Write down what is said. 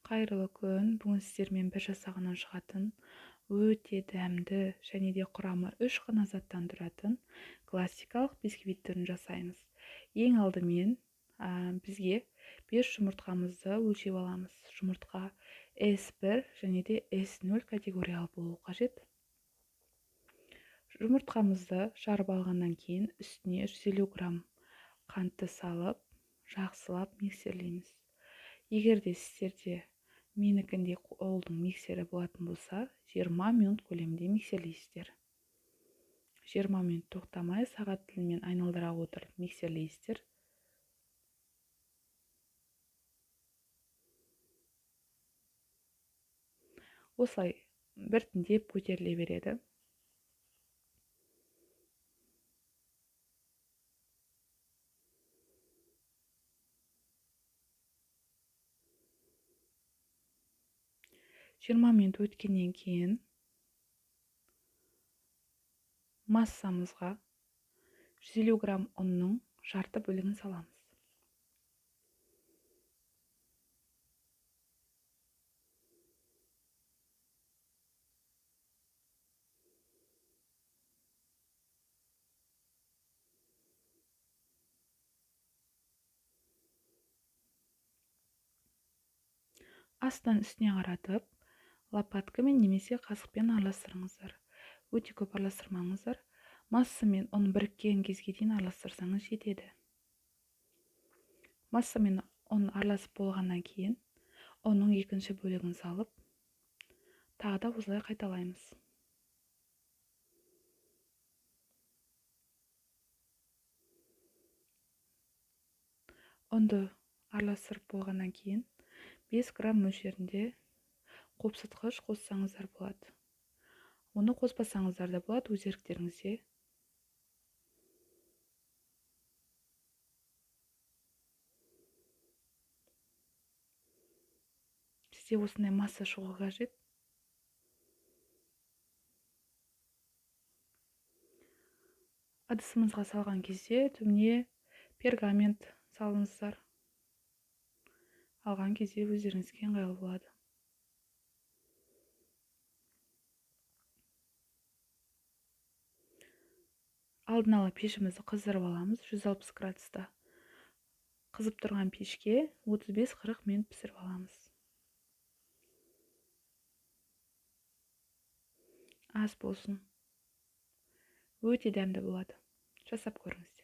Қайырлы күн. Бүгін сіздермен бір жасағаннан шығатын өте дәмді және де құрамы 3 ғана заттан тұратын классикалық бисквит түрін жасаймыз. Ең алдымен бізге 5 жұмыртқамызды өлшеп аламыз. Жұмыртқа S1 және де S0 категориялы болу қажет. Жұмыртқамызды жарып алғаннан кейін үстіне 150 грамм қантты салып, жақсылап миксерлейміз. Егер де сіздерде менікіндей қолдың миксері болатын болса, 20 минут көлемінде миксерлейсіздер. 20 минут тоқтамай сағат тілімен айналдыра отырып миксерлейсіздер. Осылай біртіндеп көтеріле береді. Жиырма минут өткеннен кейін массамызға 150 грамм ұнның жарты бөлігін саламыз. Астынан үстіне қаратып, лопаткамен немесе қасықпен араластырыңыздар. Өте көп араластырмаңыздар. Масса мен ұн біріккен кезге дейін араластырсаңыз жетеді. Масса мен ұн араласып болғаннан кейін ұнның екінші бөлігін салып, тағы да осылай қайталаймыз. Ұнды араластырып болғаннан кейін 5 грамм мөлшерінде қопсытқыш қоссаңыздар болады. Оны қоспасаңыздар да болады, өз еріктеріңізде. Сізде осындай масса шығу қажет. Ыдысымызға салған кезде түбіне пергамент салыңыздар. Алған кезде өздеріңізге ыңғайлы болады. Алдын ала пешімізді қыздырып аламыз 160 градуста. Қызып тұрған пешке 35-40 минут пісіріп аламыз. Ас болсын. Өте дәмді болады. Жасап көріңіздер.